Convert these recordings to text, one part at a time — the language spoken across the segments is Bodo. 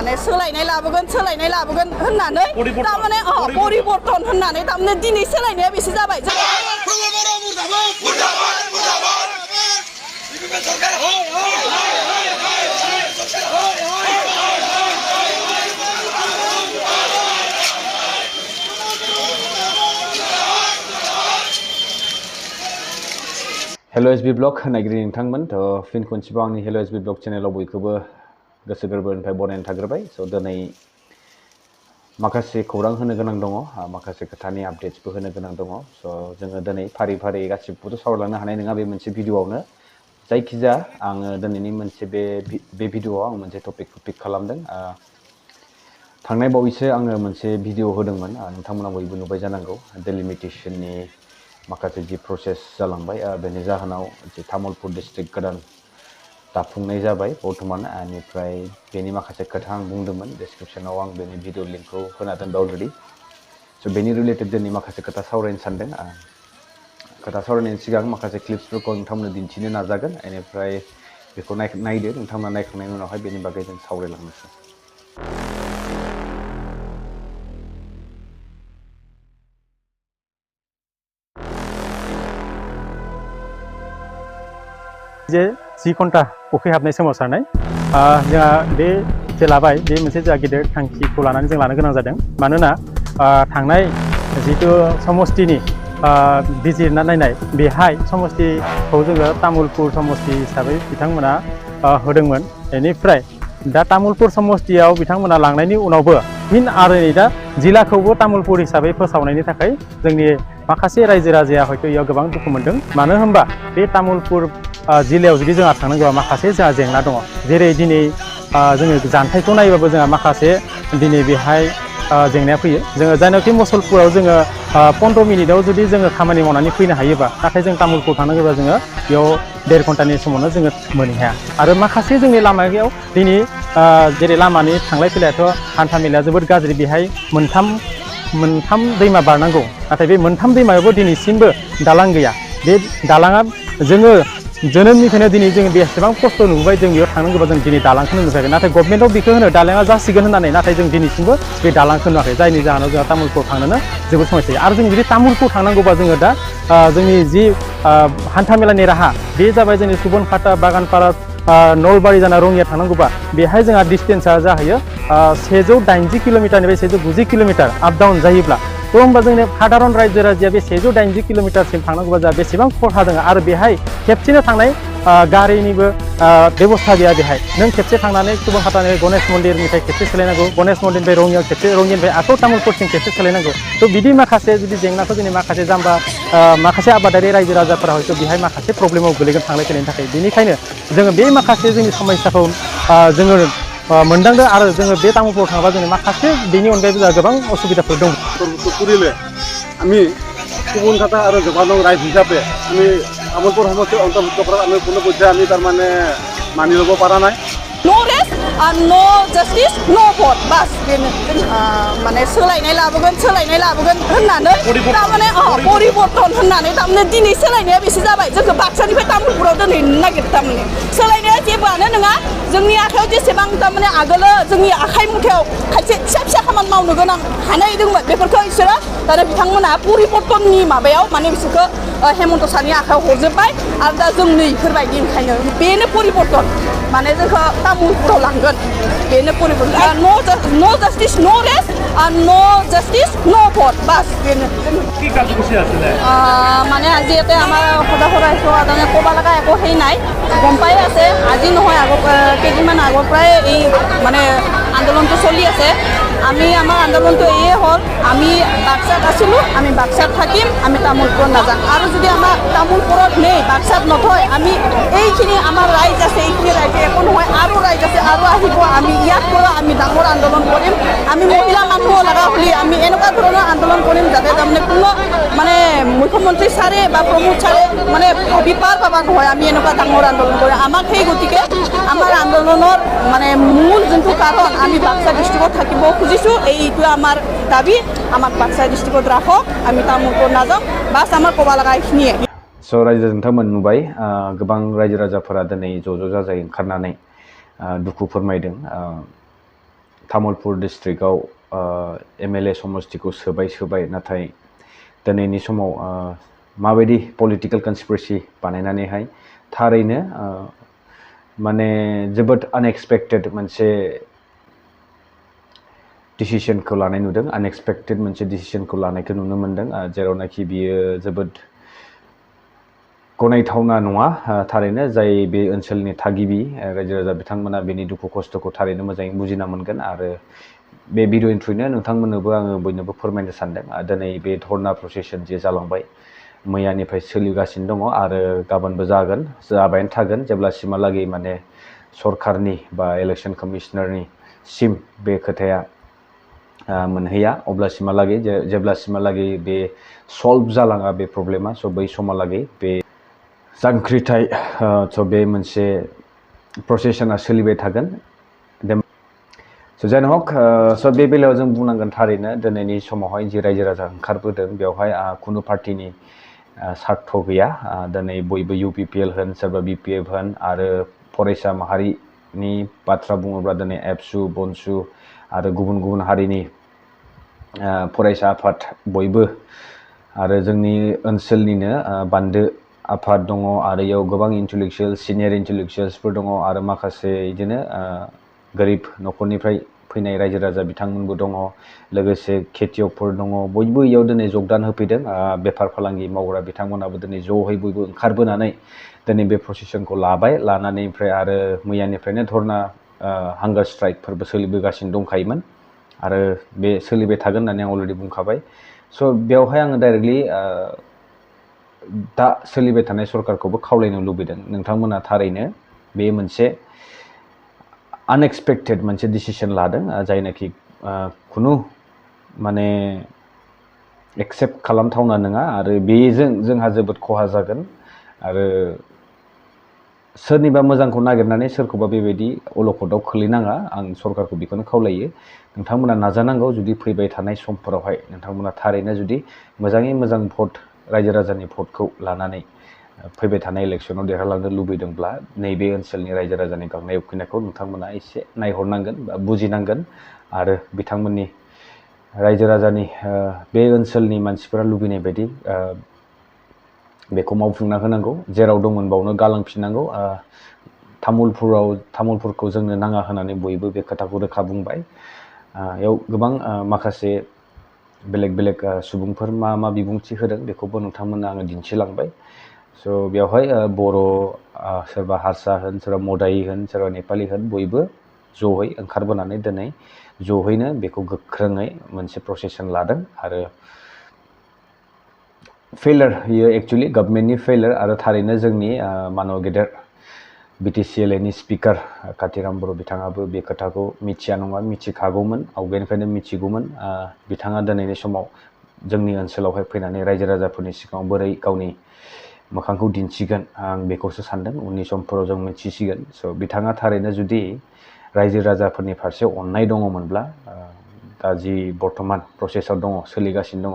माने सोलायनाय लाबोगोन होननानै तारमाने परिबर्तन होननानै तारमाने दिनै सोलायनाया बेसे जाबाय हेलो एसबी ब्लग नायगिरि नोंथांमोन फिन खनसेबाव आंनि हेलो एसबी ब्लग चेनेलाव बयखौबो गोसो गोरबोनिफ्राय बरायनाय थाग्रोबाय स' दिनै माखासे खौरां होनो गोनां दङ माखासे खोथानि आपडेट्सबो होनो गोनां दङ स' जोङो दिनै फारि फारि गासिबोखौथ' सावरायलांनो हानाय नङा बे मोनसे भिडिअआवनो जायखिजाया आङो दिनैनि मोनसे बे भिडिअआव आं मोनसे टपिकखौ पिक खालामदों थांनाय बावैसो आङो मोनसे भिडिअ होदोंमोन नोंथांमोना बयबो नुबाय जानांगौ डेलिमिटेशननि माखासे जि प्रसेस जालांबाय बेनि जाहोनाव जे तामुलपुर डिस्ट्रिक्ट गोदान दाफुंनाय जाबाय बर्थमान बेनिफ्राय बेनि माखासे खोथा आं बुंदोंमोन डिस्क्रिप्शनाव आं बेनि भिडिअ लिंकखौ होना दोनबाय अलरेडि स' बेनि रिलेटेड दिनै माखासे खोथा सावरायनो सानदों खोथा सावरायनायनि सिगां माखासे क्लिप्सफोरखौ नोंथांमोननो दिन्थिनो नाजागोन बेनिफ्राय बेखौ नायदो नोंथांमोना नायखांनायनि उनावहाय बेनि बागै जों सावरायलांनोसै जे 10 घन्टा अखै हाबनाय सोमावसारनाय जोंहा बे जे लाबाय बे मोनसे जोंहा गिदिर थांखिखौ लानानै जों लानो गोनां जादों मानोना थांनाय जितु समष्टिनि बिजिरना नायनाय बेहाय समष्टिखौ जोङो तामुलपुर समष्टि हिसाबै बिथांमोना होदोंमोन बेनिफ्राय दा तामुलपुर समष्टियाव बिथांमोना लांनायनि उनावबो फिन आरो नै दा जिल्लाखौबो तामुलपुर हिसाबै फोसावनायनि थाखाय जोंनि माखासे रायजो राजाया हयथ' इयाव गोबां दुखु मोनदों मानो होनबा बे तामुलपुर जिल्लायाव जुदि जोंहा थांनांगौबा माखासे जोंहा जेंना दङ जेरै दिनै जोङो जानथायखौ नायोबाबो जोंहा माखासे दिनै बेहाय जेंनाया फैयो जोङो जायनाखि मुसलपुराव जोङो 15 मिनिटाव जुदि जोङो खामानि मावनानै फैनो हायोबा नाथाय जों तामुलपुर थांनांगौबा जोङो बेयाव 1.5 घन्टानि समावनो जोङो मोनहैनो हाया आरो माखासे जोंनि लामायाव दिनै जेरै लामानि थांलाय फैलायाथ' हान्था मेलाया जोबोद गाज्रि बेहाय मोनथाम दैमा बारनांगौ नाथाय बे मोनथाम दैमायावबो दिनैसिमबो दालां गैया बे दालाङा जोङो जोनोमनिफ्रायनो दिनै जों बेसेबां खस्थ' नुबाय जों बेयाव थांनांगौबा जों दिनै दालांखौनो नुफेराखै नाथाय गभर्नमेन्टआव बेखौ होनो दालाङा जासिगोन होननानै नाथाय जों दिनैसिमबो बे दालांखौ नुवाखै जायनि जाहोनाव जोंहा तामुलपुराव थांनोनो जोबोद समस्या जायो आरो जों जुदि तामुलपुर थांनांगौबा जोङो दा जोंनि जि हान्थामेलानि राहा बे जाबाय जोंनि सुबनखाता बागानपारा नलबारि जाना रङिया थांनांगौबा बेहाय जोंहा डिस्टेन्सआ जाहैयो 180 किल'मिटारनिफ्राय 120 किल'मिटार आप डाउन जायोब्ला थ' होमबा जोंनि साधारन रायजो राजाया बे 180 किल'मिटारसिम थांनांगौबा जोंहा बेसेबां खरसा दङ आरो बेहाय खेबसेनो थांनाय गारिनिबो बेबस्था गैया बेहाय नों खेबसे थांनानै सुबनखातानि गणेश मन्दिरनिफ्राय खेबसे सोलायनांगौ गणेश मन्दिरनिफ्राय रङियाव खेबसे रङियानिफ्राय आखौ तामुलपुरसिम खेबसे सोलायनांगौ थ' बिदि माखासे जुदि जेंनाखौ जोंनि माखासे जाम्बा माखासे आबादारि रायजो राजाफोरा हयथ' बेहाय माखासे प्रब्लेमाव गोलैगोन थांलाय फैलायनि थाखाय बेनिखायनो जोङो बे माखासे जोंनि समस्याखौ जोङो मोनदांदों आरो जोङो बे तामुलपुराव थाङोबा जोङो माखासे बेनि अनगायैबो जोंहा गोबां असुबिदाफोर दं কৰিলে আমি সুবনখাতা আৰু জৱানক ৰাইজ হিচাপে আমি তামুলপুৰ সমষ্টিৰ অন্তৰ্ভুক্ত কৰাত আমি কোনো পৰ্যায়ে আমি তাৰমানে মানি ল'ব পৰা নাই No rest and no justice, no vote. Bas, माने सोलायनाय लाबोगोन होननानै तारमाने परिबर्तन होननानै तारमाने दिनै सोलायनाया बेसे जाबाय जोंखौ बाक्सानिफ्राय तामुलपुराव दोनहैनो नागिरदों तारमाने सोलायनाया जेबोआनो नङा जोंनि आखायाव जेसेबां तारमाने आगोलो जोंनि आखाइ मुथायाव खायसे फिसा खामानि मावनो गोनां हानाय दंमोन बेफोरखौ बिसोरो दाना बिथांमोना परिबर्तननि माबायाव माने बिसोरखौ हेमन्त सारनि आखायाव हरजोब्बाय आरो दा जों नै इफोरबायदि ओंखायनो बेनो परिबर्तन माने जोंखौ तामुलपुराव लांगोन बेनो परिबर्तन नो जास्टिस नो rest and no justice no vote বাস কি কাৰ্যসূচী আছিলে মানে আজি ইয়াতে আমাৰ সদায় তাৰমানে ক'ব লগা একো হেৰি নাই গম পাই আছে আজি নহয় কেইদিনমান আগৰ পৰাই এই মানে আন্দোলনটো চলি আছে আমি আমাৰ আন্দোলনটো এয়ে হ'ল আমি বাক্সাত আছিলোঁ আমি বাক্সাত থাকিম আমি তামুলপুৰত নাযাম আৰু যদি আমাৰ তামুলপুৰত নেই বাক্সাত নথয় আমি এইখিনি আমাৰ ৰাইজ আছে এইখিনি ৰাইজে একো নহয় আৰু ৰাইজ আছে আৰু আহিব আমি ইয়াত পৰা আমি ডাঙৰ আন্দোলন কৰিম আমি মহিলা মানুহ লগা হ'লে আমি এনেকুৱা ধৰণৰ আন্দোলন কৰিম যাতে তাৰমানে কোনো মানে মুখ্যমন্ত্ৰী ছাৰে বা প্ৰমোদ ছাৰে মানে ভাবি পাৰ পাবা নহয় আমি এনেকুৱা ডাঙৰ আন্দোলন কৰিম আমাক সেই গতিকে আমাৰ আন্দোলনৰ মানে মূল যোনটো কাৰণ আমি বাক্সা ডিষ্ট্ৰিক্টত থাকিব খুজিছোঁ এইটো আমাৰ দাবী আমাক বাক্সা ডিষ্ট্ৰিক্টত ৰাখক আমি তামুলপুৰ নাযাওঁ বাছ আমাৰ ক'ব লগা এইখিনিয়ে स' रायजो नोंथांमोन नुबाय गोबां रायजो राजाफोरा दिनै ज' जाजाय ओंखारनानै दुखु फोरमायदों तामुलपुर डिस्ट्रिक्टआव MLA समस्तिखौ सोबाय नाथाय दिनैनि समाव माबायदि पलिटिकल कन्सपिरेसि बानायनानैहाय थारैनो माने जोबोद आनएक्सपेक्टेड मोनसे डिसिजनखौ लानाय नुदों आनएक्सपेक्टेड मोनसे डिसिजनखौ लानायखौ नुनो मोनदों जेरावनाखि बियो जोबोद गनायथावना नङा थारैनो जाय बे ओनसोलनि थागिबि रायजो राजा बिथांमोना बेनि दुखु खस्थ'खौ थारैनो मोजाङै बुजिना मोनगोन आरो बे भिडिअनि थ्रुयैनो नोंथांमोननोबो आङो बयनोबो फोरमायनो सानदों दिनै बे धरना प्रसेसन जे जालांबाय मैयानिफ्राय सोलिगासिनो दङ आरो गाबोनबो जाबायानो थागोन जेब्लासिमहालागै माने सरकारनि बा इलेक्सन कमिशनारनि सिम बे खोथाया मोनहैया अब्लासिमहालागै जेब्लासिमहालागै बे सल्भ जालाङा बे प्रब्लेमा स' बै समहालागै बे जांख्रिथाय स' बे मोनसे प्रसेसना सोलिबाय थागोन स' जानो हक स' बे बेलायाव जों बुंनांगोन थारैनो दिनैनि समावहाय जि रायजो राजा ओंखारबोदों बेवहाय खुनु पार्टिनि सार्थ गैया दिनै बयबो UPPL होन सोरबा BPF होन आरो फरायसा माहारिनि बाथ्रा बुङोब्ला दिनै एबसु बनसु आरो गुबुन गुबुन हारिनि फरायसा आफाद बयबो आरो जोंनि ओनसोलनिनो बान्दो आफाद दङ आरो इयाव गोबां इन्टेलेक्चुवेल सिनियर इन्टेलेक्चुवेल्सफोर दङ आरो माखासे बिदिनो गोरिब न'खरनिफ्राय फैनाय रायजो राजा बिथांमोनबो दङ लोगोसे खेथियकफोर दङ बयबो इयाव दिनै जगदान होफैदों बेफार फालांगि मावग्रा बिथांमोनाबो दिनै ज'है बयबो ओंखारबोनानै दिनै बे प्रसेसनखौ लानानै ओमफ्राय आरो मैयानिफ्रायनो धरना हांगार स्ट्राइकफोरबो सोलिबोगासिनो दंखायोमोन आरो बे सोलिबाय थागोन होननानै आं अलरेडि बुंखाबाय स' बेवहाय आङो डाइरेक्टलि दा सोलिबाय थानाय सरकारखौबो खावलायनो लुबैदों नोंथांमोना थारैनो बे मोनसे आनएक्सपेक्टेड मोनसे डिसिसन लादों जायनाखि खुनु माने एक्सेप्ट खालामथावना नङा आरो बेजों जोंहा जोबोद खहा जागोन आरो सोरनिबा मोजांखौ नागिरनानै सोरखौबा बेबायदि अलखदाव खोलैनाङा आं सरकारखौ बेखौनो खावलायो नोंथांमोना नाजानांगौ जुदि फैबाय थानाय समफोरावहाय नोंथांमोना थारैनो जुदि मोजाङै मोजां भट रायजो राजानि भटखौ लानानै फैबाय थानाय इलेक्सनाव देरहालांनो लुबैदोंब्ला नैबे ओनसोलनि रायजो राजानि गांनाय उखैनायखौ नोंथांमोना एसे नायहरनांगोन बा बुजिनांगोन आरो बिथांमोननि रायजो राजानि बे ओनसोलनि मानसिफोरा लुबैनाय बायदि बेखौ मावफुंना होनांगौ जेराव दंमोन बावनो गालांफिननांगौ तामुलपुरखौ जोंनो नाङा होनानै बयबो बे खोथाखौ रोखा बुंबाय बेयाव गोबां माखासे बेलेग सुबुंफोर मा बिबुंथि होदों बेखौबो नोंथांमोननो आङो दिन्थिलांबाय स' बेवहाय बर' सोरबा हारसा होन सोरबा मदायि होन सोरबा नेपालि होन बयबो ज'है ओंखारबोनानै दिनै ज'हैनो बेखौ गोख्रोङै मोनसे प्रसेसन लादों आरो फेलार बियो एक्चुअलि गभर्नमेन्टनि फेलार आरो थारैनो जोंनि मानव गेदेर BTCLAनि स्पिकार कातिराम बर' बिथाङाबो बे खोथाखौ मिथिया नङा मिथिखागौमोन आवगायनिफ्रायनो मिथिगौमोन बिथाङा दिनैनि समाव जोंनि ओनसोलावहाय फैनानै रायजो राजाफोरनि सिगाङाव बोरै गावनि मोखांखौ दिन्थिगोन आं बेखौसो सानदों उननि समफोराव जों मिथिसिगोन स' बिथाङा थारैनो जुदि रायजो राजाफोरनि फारसे अननाय दङमोनब्ला दा जि बर्तमान प्रसेसआव दङ सोलिगासिनो दङ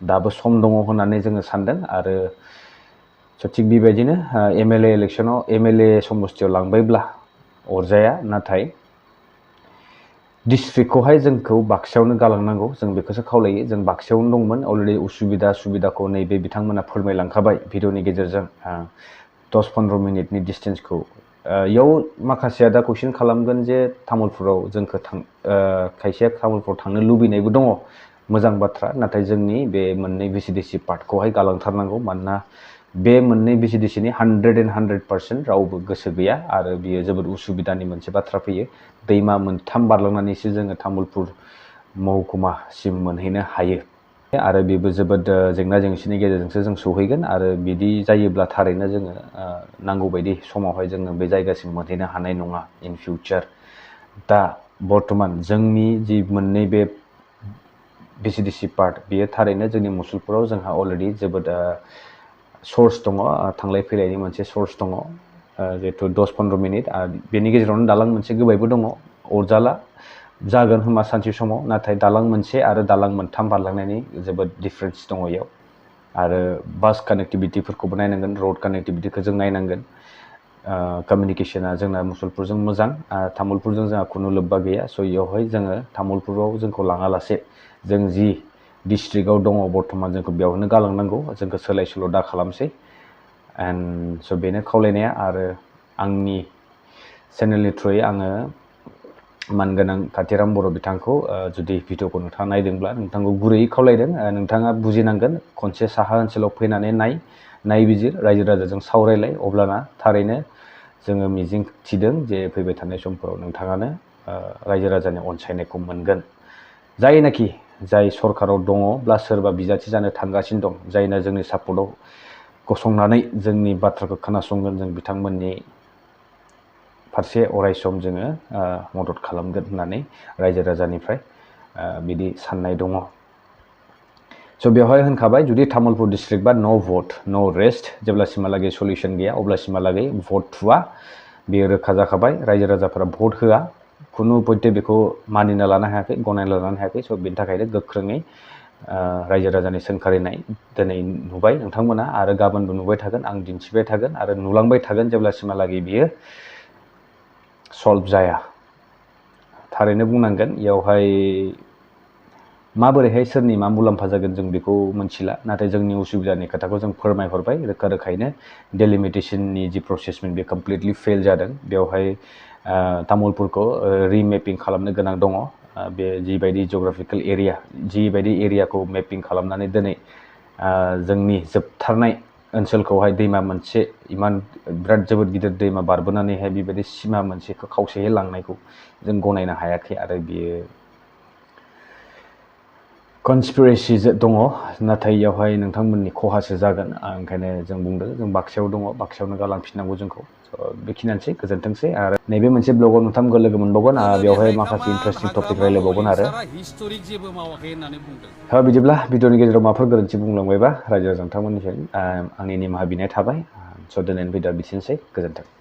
दाबो सम दङ होननानै जोङो सानदों आरो स' थिग बेबायदिनो MLA इलेक्सनाव MLA समस्तियाव लांबायब्ला अरजाया नाथाय डिस्ट्रिक्टखौहाय जोंखौ बाक्सायावनो गालांनांगौ जों बेखौसो खावलायो जों बाक्सायावनो दंमोन अलरेडि सुबिदाखौ नैबे बिथांमोना फोरमायलांखाबाय भिडिअनि गेजेरजों 10-15 मिनिटनि डिस्टेन्सखौ इयाव माखासेया दा कुइसन खालामगोन जे तामुलपुराव जोंखौ खायसेया तामुलपुराव थांनो लुबैनायबो दङ मोजां बाथ्रा नाथाय जोंनि बे मोननै VCDC पार्टखौहाय गालांथारनांगौ मानोना बे मोननै VCDCनि 100% रावबो गोसो गैया आरो बियो जोबोद उसुबिदानि मोनसे बाथ्रा फैयो दैमा मोनथाम बारलांनानैसो जोङो तामुलपुर महकुमासिम मोनहैनो हायो आरो बेबो जोबोद जेंना जेंसिनि गेजेरजोंसो जों सौहैगोन आरो बिदि जायोब्ला थारैनो जोङो नांगौ बायदि समावहाय जोङो बे जायगासिम मोनहैनो हानाय नङा इन फिउचार दा बर्तमान जोंनि जि मोननै बे VCDC पार्ट बियो थारैनो जोंनि मुसलपुराव जोंहा अलरेडि जोबोद सर्स दङ थांलाय फैलायनि मोनसे सर्स दङ जिहेतु 10-15 मिनिट आरो बेनि गेजेरावनो दालां मोनसे गोबायबो दङ अरजाला जागोन होमा सानसे समाव नाथाय दालां मोनसे आरो दालां मोनथाम बारलांनायनि जोबोद डिफारेन्स दङ इयाव आरो बास कानेक्टिभिटिफोरखौबो नायनांगोन रड कानेक्टिभिटिखौ जों नायनांगोन कमिउनिकेशना जोंना मुसलपुरजों मोजां तामुलपुरजों जोंहा खुनु लोब्बा गैया स' इयावहाय जोङो तामुलपुराव जोंखौ लाङालासे जों जि डिस्ट्रिक्टआव दङ बर्थमान जोंखौ बेयावनो गालांनांगौ जोंखौ सोलाय सोल' दा खालामसै एन्ड स' बेनो खावलायनाया आरो आंनि चेनेलनि थ्रुयै आङो मानगोनां कातिराम बर' बिथांखौ जुदि भिडिअखौ नोंथाङा नायदोंब्ला नोंथांखौ गुरैयै खावलायदों नोंथाङा बुजिनांगोन खनसे साहा ओनसोलाव फैनानै नायबिजिर रायजो राजाजों सावरायलाय अब्लाना थारैनो जोङो मिजिं थिदों जे फैबाय थानाय समफोराव नोंथाङानो रायजो राजानि अनसायनायखौ मोनगोन जायनाखि जाय सरकाराव दङब्ला सोरबा बिजाथि जानो थांगासिनो दं जायना जोंनि सापर्टआव गसंनानै जोंनि बाथ्राखौ खोनासंगोन जों बिथांमोननि फारसे अरायसम जोङो मदद खालामगोन होननानै रायजो राजानिफ्राय बिदि साननाय दङ स' बेवहाय होनखाबाय जुदि तामुलपुर डिस्ट्रिक्ट बा नो भट नो रेस्ट जेब्लासिमहालागै सलिउसन गैया अब्लासिमहालागै भट थुवा बेयो रोखा जाखाबाय रायजो राजाफोरा भट होआ खुनु पयटे बेखौ मानिना लानो हायाखै गनायना लानो हायाखै स' बेनि थाखायनो गोख्रोङै रायजो राजानि सोंखारिनाय दिनै नुबाय नोंथांमोना आरो गाबोनबो नुबाय थागोन आं दिन्थिबाय थागोन आरो नुलांबाय थागोन जेब्लासिमहालागै बियो सल्भ जाया थारैनो बुंनांगोन इयावहाय माबोरैहाय सोरनि मा मुलाम्फा जागोन जों बेखौ मिथिला नाथाय जोंनि उसुबिदानि खोथाखौ जों फोरमायहरबाय रोखा रोखायैनो डेलिमिटेसननि जि प्रसेसमोन बे कमप्लिटलि फेल जादों बेवहाय तामुलपुरखौ रिमेपिं खालामनो गोनां दङ बे जिबायदि जिअग्राफिकेल एरिया जिबायदि एरियाखौ मेपिं खालामनानै दिनै जोंनि जोबथारनाय ओनसोलखौहाय दैमा मोनसे इमान बिराद जोबोद गिदिर दैमा बारबोनानैहाय बेबायदि सिमा मोनसेखौ खावसेयै लांनायखौ जों गनायनो हायाखै आरो बियो कनस्पिरेसि दङ नाथाय इयावहाय नोंथांमोननि खहासो जागोन ओंखायनो जों बुंदों जों बाक्सायाव दङ बाक्सायावनो गालांफिननांगौ जोंखौ बेखिनियानोसै गोजोनथोंसै आरो नैबे मोनसे ब्लगाव नोंथांमोनखौ लोगो मोनबावगोन बेवहाय माखासे इन्टारेस्टिं टपिक रायलायबावगोन आरो बिदिब्ला भिडिअनि गेजेराव माबाफोर गोरोन्थि बुंलांबायबा रायजो राजा नोंथांमोननिफ्राय आंनि निमाहा बिनाय थाबाय स' दिनैनि भिडिअआ बिदिनोसै गोजोन्थों